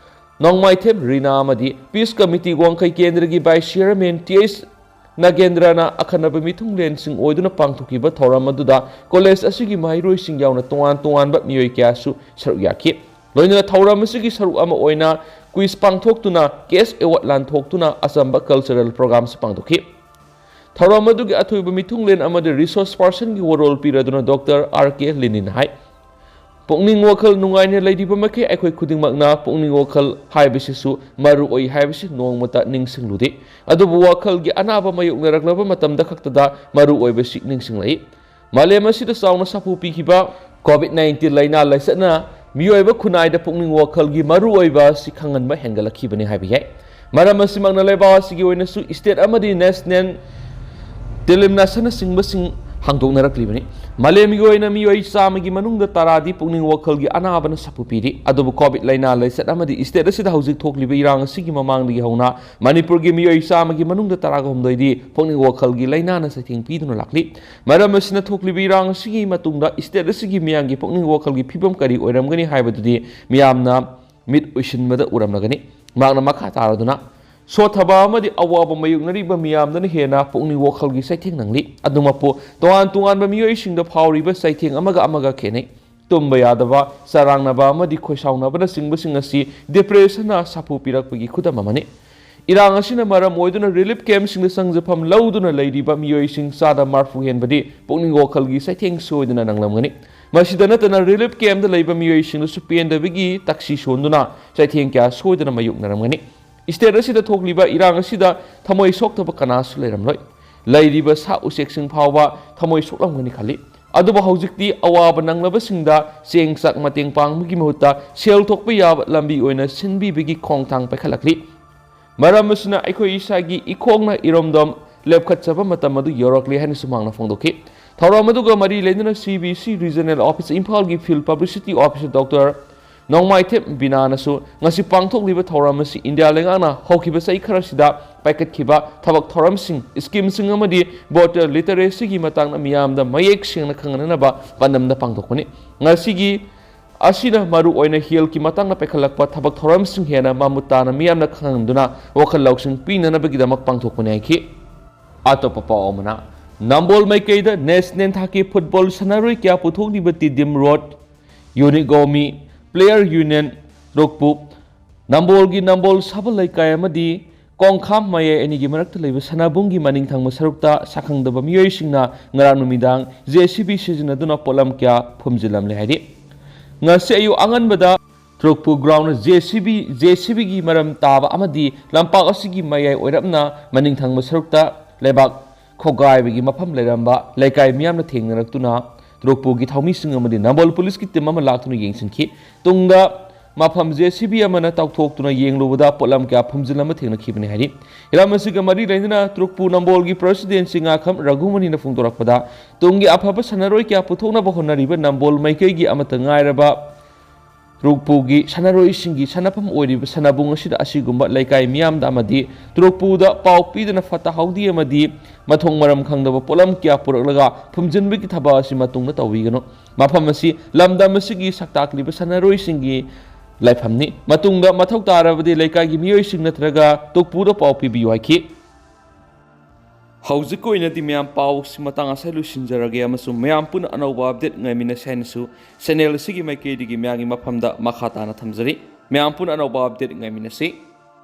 Nongmaithem Rina ꯑꯃꯗꯤ ꯄꯤꯁ ꯀꯃꯤꯇꯤ ꯋꯥꯡꯈꯩ ꯀꯦꯟꯗ꯭ꯔꯒꯤ ꯚꯥꯏꯁ ꯆꯤꯌꯔꯃꯦꯟ ꯇꯤ ꯑꯩꯆ ꯅꯥꯒꯦꯟꯗ꯭ꯔꯅ ꯑꯈꯟꯅꯕ ꯃꯤꯊꯨꯡꯂꯦꯟꯁꯤꯡ ꯑꯣꯏꯗꯨꯅ ꯄꯥꯡꯊꯣꯛꯈꯤꯕ ꯊꯧꯔꯝ ꯑꯗꯨꯗ ꯀꯣꯂꯦꯖ ꯑꯁꯤꯒꯤ ꯃꯍꯩꯔꯣꯏꯁꯤꯡ ꯌꯥꯎꯅ ꯇꯣꯉꯥꯟ ꯇꯣꯉꯥꯟꯕ ꯃꯤꯑꯣꯏ ꯀꯌꯥꯁꯨ ꯁꯔꯨꯛ ꯌꯥꯈꯤ꯫ ꯂꯣꯏꯅꯅ ꯊꯧꯔꯝ ꯑꯁꯤꯒꯤ ꯁꯔꯨꯛ ꯑꯃ ꯑꯣꯏꯅ ꯀ꯭ꯋꯤꯖ ꯄꯥꯡꯊꯣꯛꯇꯨꯅ ꯀꯦꯁ ꯑꯦꯋꯥꯔꯗ ꯂꯥꯟꯊꯣꯛꯇꯨꯅ ꯑꯆꯝꯕ ꯀꯜꯆꯔꯦꯜ ꯄ꯭ꯔꯣꯒ꯭ꯔꯥꯝꯁꯨ ꯄꯥꯡꯊꯣꯛꯈꯤ꯫ ꯊꯧꯔꯝ ꯑꯗꯨꯒꯤ ꯑꯊꯣꯏꯕ ꯃꯤꯊꯨꯡꯂꯦꯟ ꯑꯃꯗꯤ ꯔꯤꯁꯣꯔꯁ ꯄꯥꯔꯁꯟꯒꯤ ꯋꯥꯔꯣꯜ ꯄꯤꯔꯗꯨꯅ ꯗꯣꯛꯇꯔ ꯑꯥꯔ ꯀꯦ ꯂꯤꯅꯤꯟ ꯍꯥꯏ꯫ ꯄꯨꯛꯅꯤꯡ ꯋꯥꯈꯜ ꯅꯨꯡꯉꯥꯏꯅ ꯂꯩꯔꯤꯕ ꯃꯈꯩ ꯑꯩꯈꯣꯏ ꯈꯨꯗꯤꯡꯃꯛꯅ ꯄꯨꯛꯅꯤꯡ ꯋꯥꯈꯜ ꯍꯥꯏꯕꯁꯤꯁꯨ ꯃꯔꯨ ꯑꯣꯏ ꯍꯥꯏꯕꯁꯤ ꯅꯣꯡꯃꯇ ꯅꯤꯡꯁꯤꯡꯂꯨꯗꯦ꯫ ꯑꯗꯨꯕꯨ ꯋꯥꯈꯜꯒꯤ ꯑꯅꯥꯕ ꯃꯥꯌꯣꯛꯅꯔꯛꯂꯕ ꯃꯇꯝꯗ ꯈꯛꯇꯗ ꯃꯔꯨ ꯑꯣꯏꯕꯁꯤ ꯅꯤꯡꯁꯤꯡꯂꯛꯏ꯫ ꯃꯥꯂꯦꯝ ꯑꯁꯤꯗ ꯆꯥꯎꯅ ꯁꯥꯐꯨ ꯄꯤꯈꯤꯕ ꯀꯣꯚꯤꯗ ꯅꯥꯏꯟꯇꯤꯟ ꯂꯥꯏꯅꯥ ꯂꯥꯏꯆꯠꯅ ꯃꯤꯑꯣꯏꯕ ꯈꯨꯟꯅꯥꯏꯗ ꯄꯨꯛꯅꯤꯡ ꯋꯥꯈꯜꯒꯤ ꯃꯔꯨ ꯑꯣꯏꯕ ꯑꯁꯤ ꯈꯪꯍꯟꯕ ꯍꯦꯟꯒꯠꯂꯛꯈꯤꯕꯅꯤ ꯍꯥꯏꯕ ꯌꯥꯏ꯫ ꯃꯔꯝ ꯑꯁꯤꯃꯛꯅ ꯂꯩꯕꯥꯛ ꯑꯁꯤꯒꯤ ꯑꯣꯏꯅꯁꯨ ꯁ꯭ꯇꯦꯠ ꯑꯃꯗꯤ ꯅꯦꯁꯅꯦꯜ ꯇꯤꯂꯤꯝꯅꯥꯁꯅꯆꯤꯡꯕꯁꯤꯡ ꯍꯥꯡꯗꯣꯛꯅꯔꯛꯂꯤꯕꯅꯤ꯫ ꯃꯥꯂꯦꯝꯒꯤ ꯑꯣꯏꯅ ꯃꯤꯑꯣꯏ ꯆꯥꯝꯃꯒꯤ ꯃꯅꯨꯡꯗ ꯇꯔꯥꯗꯤ ꯄꯨꯛꯅꯤꯡ ꯋꯥꯈꯜꯒꯤ ꯑꯅꯥꯕꯅ ꯁꯥꯐꯨ ꯄꯤꯔꯤ꯫ ꯑꯗꯨꯕꯨ ꯀꯣꯚꯤꯗ ꯂꯥꯏꯅꯥ ꯂꯥꯏꯆꯠ ꯑꯃꯗꯤ ꯁ꯭ꯇꯦꯠ ꯑꯁꯤꯗ ꯍꯧꯖꯤꯛ ꯊꯣꯛꯂꯤꯕ ꯏꯔꯥꯡ ꯑꯁꯤꯒꯤ ꯃꯃꯥꯡꯗꯒꯤ ꯍꯧꯅ ꯃꯅꯤꯄꯨꯔꯒꯤ ꯃꯤꯑꯣꯏ ꯆꯥꯝꯃꯒꯤ ꯃꯅꯨꯡꯗ ꯇꯔꯥꯒꯍꯨꯝꯗꯣꯏꯗꯤ ꯄꯨꯛꯅꯤꯡ ꯋꯥꯈꯜꯒꯤ ꯂꯥꯏꯅꯥꯅ ꯆꯩꯊꯦꯡ ꯄꯤꯗꯨꯅ ꯂꯥꯛꯂꯤ꯫ ꯃꯔꯝ ꯑꯁꯤꯅ ꯊꯣꯛꯂꯤꯕ ꯏꯔꯥꯡ ꯑꯁꯤꯒꯤ ꯃꯇꯨꯡꯗ ꯁ꯭ꯇꯦꯠ ꯑꯁꯤꯒꯤ ꯃꯤꯌꯥꯝꯒꯤ ꯄꯨꯛꯅꯤꯡ ꯋꯥꯈꯜꯒꯤ ꯐꯤꯕꯝ ꯀꯔꯤ ꯑꯣꯏꯔꯝꯒꯅꯤ ꯍꯥꯏꯕꯗꯨꯗꯤ ꯃꯤꯌꯥꯝꯅ ꯃꯤꯠ ꯎꯏꯁꯤꯟꯕꯗ ꯎꯔꯝꯂꯒꯅꯤ꯫ ꯃꯍꯥꯛꯅ ꯃꯈꯥ ꯇꯥꯔꯗꯨꯅ, ꯁꯣꯠꯊꯕ ꯑꯃꯗꯤ ꯑꯋꯥꯕ ꯃꯥꯌꯣꯛꯅꯔꯤꯕ ꯃꯤꯌꯥꯝꯗꯅ ꯍꯦꯟꯅ ꯄꯨꯛꯅꯤꯡ ꯋꯥꯈꯜꯒꯤ ꯆꯩꯊꯦꯡ ꯅꯪꯂꯤ꯫ ꯑꯗꯨꯃꯛꯄꯨ ꯇꯣꯉꯥꯟ ꯇꯣꯉꯥꯟꯕ ꯃꯤꯑꯣꯏꯁꯤꯡꯗ ꯐꯥꯎꯔꯤꯕ ꯆꯩꯊꯦꯡ ꯑꯃꯒ ꯑꯃꯒ ꯈꯦꯠꯅꯩ꯫ ꯇꯨꯝꯕ ꯌꯥꯗꯕ, ꯆꯔꯥꯡꯅꯕ ꯑꯃꯗꯤ ꯈꯣꯏꯁꯥꯎꯅꯕꯅꯆꯤꯡꯕꯁꯤꯡ ꯑꯁꯤ ꯗꯤꯄ꯭ꯔꯦꯁꯟꯅ ꯁꯥꯐꯨ ꯄꯤꯔꯛꯄꯒꯤ ꯈꯨꯗꯝ ꯑꯃꯅꯤ꯫ ꯏꯔꯥꯡ ꯑꯁꯤꯅ ꯃꯔꯝ ꯑꯣꯏꯗꯨꯅ ꯔꯤꯂꯤꯐ ꯀꯦꯝꯞꯁꯤꯡꯗ ꯆꯪꯖꯐꯝ ꯂꯧꯗꯨꯅ ꯂꯩꯔꯤꯕ ꯃꯤꯑꯣꯏꯁꯤꯡ ꯆꯥꯗ ꯃꯔꯐꯨ ꯍꯦꯟꯕꯗꯤ ꯄꯨꯛꯅꯤꯡ ꯋꯥꯈꯜꯒꯤ ꯆꯩꯊꯦꯡ ꯁꯣꯏꯗꯅ ꯅꯪꯂꯝꯒꯅꯤ꯫ ꯃꯁꯤꯗ ꯅꯠꯇꯅ ꯔꯤꯂꯤꯐ ꯀꯦꯝꯞꯇ ꯂꯩꯕ ꯃꯤꯑꯣꯏꯁꯤꯡꯗꯁꯨ ꯄꯦꯟꯗꯕꯒꯤ ꯇꯛꯁꯤ ꯁꯣꯟꯗꯨꯅ ꯆꯩꯊꯦꯡ ꯀꯌꯥ ꯁꯣꯏꯗꯅ ꯃꯥꯌꯣꯛꯅꯔꯝꯒꯅꯤ꯫ ꯁ꯭ꯇꯦꯠ ꯑꯁꯤꯗ ꯊꯣꯛꯂꯤꯕ ꯏꯔꯥꯡ ꯑꯁꯤꯗ ꯊꯃꯣꯏ ꯁꯣꯛꯇꯕ ꯀꯅꯥꯁꯨ ꯂꯩꯔꯝꯂꯣꯏ꯫ ꯂꯩꯔꯤꯕ ꯁꯥ ꯎꯆꯦꯛꯁꯤꯡ ꯐꯥꯎꯕ ꯊꯃꯣꯏ ꯁꯣꯛꯂꯝꯒꯅꯤ ꯈꯜꯂꯤ꯫ ꯑꯗꯨꯕꯨ ꯍꯧꯖꯤꯛꯇꯤ ꯑꯋꯥꯕ ꯅꯪꯂꯕꯁꯤꯡꯗ ꯆꯦꯡ ꯆꯥꯛ ꯃꯇꯦꯡ ꯄꯥꯡꯕꯒꯤ ꯃꯍꯨꯠꯇ ꯁꯦꯜ ꯊꯣꯛꯄ ꯌꯥꯕ ꯂꯝꯕꯤ ꯑꯣꯏꯅ ꯁꯤꯟꯕꯤꯕꯒꯤ ꯈꯣꯡꯊꯥꯡ ꯄꯥꯏꯈꯠꯂꯛꯂꯤ꯫ ꯃꯔꯝ ꯑꯁꯤꯅ ꯑꯩꯈꯣꯏ ꯏꯁꯥꯒꯤ ꯏꯈꯣꯡꯅ ꯏꯔꯣꯝꯗꯣꯝ ꯂꯦꯞꯈꯠꯆꯕ ꯃꯇꯝ ꯑꯗꯨ ꯌꯧꯔꯛꯂꯦ ꯍꯥꯏꯅꯁꯨ ꯃꯍꯥꯛꯅ ꯐꯣꯡꯗꯣꯛꯈꯤ꯫ ꯊꯧꯔꯝ ꯑꯗꯨꯒ ꯃꯔꯤ ꯂꯩꯅꯅ ꯁꯤ ꯕꯤ ꯁꯤ ꯔꯤꯖꯅꯦꯜ ꯑꯣꯐꯤꯁ ꯏꯝꯐꯥꯜꯒꯤ ꯐꯤꯜꯗ ꯄꯕ꯭ꯂꯤꯁꯤꯇꯤ ꯑꯣꯐꯤꯁꯥꯔ ꯗꯣꯛꯇꯔ ꯅꯣꯡꯃꯥꯏꯊꯦꯝ ꯕꯤꯅꯥꯅꯁꯨ ꯉꯁꯤ ꯄꯥꯡꯊꯣꯛꯂꯤꯕ ꯊꯧꯔꯝ ꯑꯁꯤ ꯏꯟꯗꯤꯌꯥ ꯂꯩꯉꯥꯛꯅ ꯍꯧꯈꯤꯕ ꯆꯍꯤ ꯈꯔꯁꯤꯗ ꯄꯥꯏꯈꯠꯈꯤꯕ ꯊꯕꯛ ꯊꯧꯔꯝꯁꯤꯡ, ꯁ꯭ꯀꯤꯝꯁꯤꯡ ꯑꯃꯗꯤ ꯚꯣꯇꯔ ꯂꯤꯇꯔꯦꯁꯤꯒꯤ ꯃꯇꯥꯡꯗ ꯃꯤꯌꯥꯝꯗ ꯃꯌꯦꯛ ꯁꯦꯡꯅ ꯈꯪꯍꯟꯅꯅꯕ ꯄꯥꯟꯗꯝꯗ ꯄꯥꯡꯊꯣꯛꯄꯅꯤ꯫ ꯉꯁꯤꯒꯤ ꯑꯁꯤꯅ ꯃꯔꯨ ꯑꯣꯏꯅ ꯍꯦꯜꯊꯀꯤ ꯃꯇꯥꯡꯗ ꯄꯥꯏꯈꯠꯂꯛꯄ ꯊꯕꯛ ꯊꯧꯔꯝꯁꯤꯡ ꯍꯦꯟꯅ ꯃꯃꯨꯠ ꯇꯥꯅ ꯃꯤꯌꯥꯝꯅ ꯈꯪꯍꯟꯗꯨꯅ ꯋꯥꯈꯜ ꯂꯧꯁꯤꯡ ꯄꯤꯅꯅꯕꯒꯤꯗꯃꯛ ꯄꯥꯡꯊꯣꯛꯄꯅꯤ ꯍꯥꯏꯈꯤ꯫ ꯑꯇꯣꯞꯄ ꯄꯥꯎ ꯑꯃꯅ, ꯅꯝꯕꯣꯜ ꯃꯥꯏꯀꯩꯗ ꯅꯦꯁꯅꯦꯜ ꯊꯥꯛꯀꯤ ꯐꯨꯠꯕꯣꯜ ꯁꯥꯟꯅꯔꯣꯏ ꯀꯌꯥ ꯄꯨꯊꯣꯛꯂꯤꯕ ꯇꯤꯗꯤꯝ ꯔꯣꯗ, ꯌꯨꯅꯤꯒꯣꯃꯤ, ꯄ꯭ꯂꯦꯌꯔ ꯌꯨꯅꯤꯌꯟ, ꯇ꯭ꯔꯣꯛꯄꯨ, ꯅꯝꯕꯣꯜꯒꯤ ꯅꯝꯕꯣꯜ ꯁꯕꯜ ꯂꯩꯀꯥꯏ ꯑꯃꯗꯤ ꯀꯣꯡꯈꯥꯝ ꯃꯌꯥꯏ ꯑꯅꯤꯒꯤ ꯃꯔꯛꯇ ꯂꯩꯕ ꯁꯅꯥꯕꯨꯡꯒꯤ ꯃꯅꯤꯡ ꯊꯪꯕ ꯁꯔꯨꯛꯇ ꯁꯛꯈꯪꯗꯕ ꯃꯤꯑꯣꯏꯁꯤꯡꯅ ꯉꯔꯥꯡ ꯅꯨꯃꯤꯗꯥꯡ ꯖꯦ ꯁꯤ ꯕꯤ ꯁꯤꯖꯤꯟꯅꯗꯨꯅ ꯄꯣꯠꯂꯝ ꯀꯌꯥ ꯐꯨꯝꯖꯤꯜꯂꯝꯂꯦ ꯍꯥꯏꯔꯤ꯫ ꯉꯁꯤ ꯑꯌꯨꯛ ꯑꯉꯟꯕꯗ ꯇ꯭ꯔꯣꯛꯄꯨ ground J C B, J C ꯕꯤꯒꯤ ꯃꯔꯝ ꯇꯥꯕ ꯑꯃꯗꯤ ꯂꯝꯄꯥꯛ ꯑꯁꯤꯒꯤ ꯃꯌꯥꯏ ꯑꯣꯏꯔꯞꯅ ꯃꯅꯤꯡ ꯊꯪꯕ ꯁꯔꯨꯛꯇ ꯂꯩꯕꯥꯛ ꯈꯣꯒꯥꯏꯕꯒꯤ ꯃꯐꯝ ꯂꯩꯔꯝꯕ ꯂꯩꯀꯥꯏ ꯃꯤꯌꯥꯝꯅ ꯊꯦꯡꯅꯔꯛꯇꯨꯅ ꯇ꯭ꯔꯣꯛꯄꯨꯒꯤ ꯊꯧꯃꯤꯁꯤꯡ ꯑꯃꯗꯤ ꯅꯝꯕꯣꯜ ꯄꯨꯂꯤꯁꯀꯤ ꯇꯤꯝ ꯑꯃ ꯂꯥꯛꯇꯨꯅ ꯌꯦꯡꯁꯤꯟꯈꯤ꯫ ꯇꯨꯡꯗ ꯃꯐꯝ ꯖꯦ ꯁꯤ ꯕꯤ ꯑꯃꯅ ꯇꯧꯊꯣꯛꯇꯨꯅ ꯌꯦꯡꯂꯨꯕꯗ ꯄꯣꯠꯂꯝ ꯀꯌꯥ ꯐꯨꯝꯖꯤꯜꯂꯝꯕ ꯊꯦꯡꯅꯈꯤꯕꯅꯤ ꯍꯥꯏꯔꯤ꯫ ꯍꯤꯔꯝ ꯑꯁꯤꯒ ꯃꯔꯤ ꯂꯩꯅꯅ ꯇ꯭ꯔꯣꯛꯄꯨ ꯅꯝꯕꯣꯜꯒꯤ ꯄ꯭ꯔꯁꯤꯗꯦꯟꯁꯤ ꯉꯥꯈꯝ ꯔꯘꯨꯃꯅꯤꯅ ꯐꯣꯡꯗꯣꯔꯛꯄꯗ, ꯇꯨꯡꯒꯤ ꯑꯐꯕ ꯁꯥꯟꯅꯔꯣꯏ ꯀꯌꯥ ꯄꯨꯊꯣꯛꯅꯕ ꯍꯣꯠꯅꯔꯤꯕ ꯅꯝꯕꯣꯜ ꯃꯥꯏꯀꯩꯒꯤ ꯑꯃꯠꯇ ꯉꯥꯏꯔꯕ ꯇ꯭ꯔꯣꯛꯄꯨꯒꯤ ꯁꯥꯟꯅꯔꯣꯏꯁꯤꯡꯒꯤ ꯁꯥꯟꯅꯐꯝ ꯑꯣꯏꯔꯤꯕ ꯁꯥꯟꯅꯕꯨꯡ ꯑꯁꯤꯗ ꯑꯁꯤꯒꯨꯝꯕ ꯂꯩꯀꯥꯏ ꯃꯤꯌꯥꯝꯗ ꯑꯃꯗꯤ ꯇ꯭ꯔꯣꯛꯄꯨꯗ ꯄꯥꯎ ꯄꯤꯗꯅ ꯐꯠꯇ ꯍꯥꯎꯗꯤ ꯑꯃꯗꯤ ꯃꯊꯣꯡ ꯃꯔꯝ ꯈꯪꯗꯕ ꯄꯣꯠꯂꯝ ꯀꯌꯥ ꯄꯨꯔꯛꯂꯒ ꯐꯨꯝꯖꯤꯟꯕꯒꯤ ꯊꯕꯛ ꯑꯁꯤ ꯃꯇꯨꯡꯗ ꯇꯧꯕꯤꯒꯅꯨ꯫ ꯃꯐꯝ ꯑꯁꯤ ꯂꯝꯗꯝ ꯑꯁꯤꯒꯤ ꯁꯛ ꯇꯥꯛꯂꯤꯕ ꯁꯥꯟꯅꯔꯣꯏꯁꯤꯡꯒꯤ ꯂꯥꯏꯐꯝꯅꯤ꯫ ꯃꯇꯨꯡꯗ ꯃꯊꯧ ꯇꯥꯔꯕꯗꯤ ꯂꯩꯀꯥꯏꯒꯤ ꯃꯤꯑꯣꯏꯁꯤꯡ ꯅꯠꯇ꯭ꯔꯒ ꯇ꯭ꯔꯣꯛꯄꯨꯗ ꯄꯥꯎ ꯄꯤꯕꯤꯌꯨ ꯍꯥꯏꯈꯤ꯫ ꯍꯧꯖꯤꯛꯀꯤ ꯑꯣꯏꯅꯗꯤ ꯃꯌꯥꯝ ꯄꯥꯎꯁꯤ ꯃꯇꯥꯡ ꯑꯁꯤꯗ ꯂꯣꯏꯁꯤꯟꯖꯔꯒꯦ ꯑꯃꯁꯨꯡ ꯃꯌꯥꯝ ꯄꯨꯟꯅ ꯑꯅꯧꯕ ꯑꯞꯗꯦꯠ ꯉꯥꯏꯃꯤꯟꯅꯁꯤ ꯍꯥꯏꯅꯁꯨ ꯆꯦꯅꯦꯜ ꯑꯁꯤꯒꯤ ꯃꯥꯏꯀꯩꯗꯒꯤ ꯃꯌꯥꯝꯒꯤ ꯃꯐꯝꯗ ꯃꯈꯥ ꯇꯥꯅ ꯊꯝꯖꯔꯤ꯫ ꯃꯌꯥꯝ ꯄꯨꯟꯅ ꯑꯅꯧꯕ ꯑꯞꯗꯦꯠ ꯉꯥꯏꯃꯤꯟꯅꯁꯤ꯫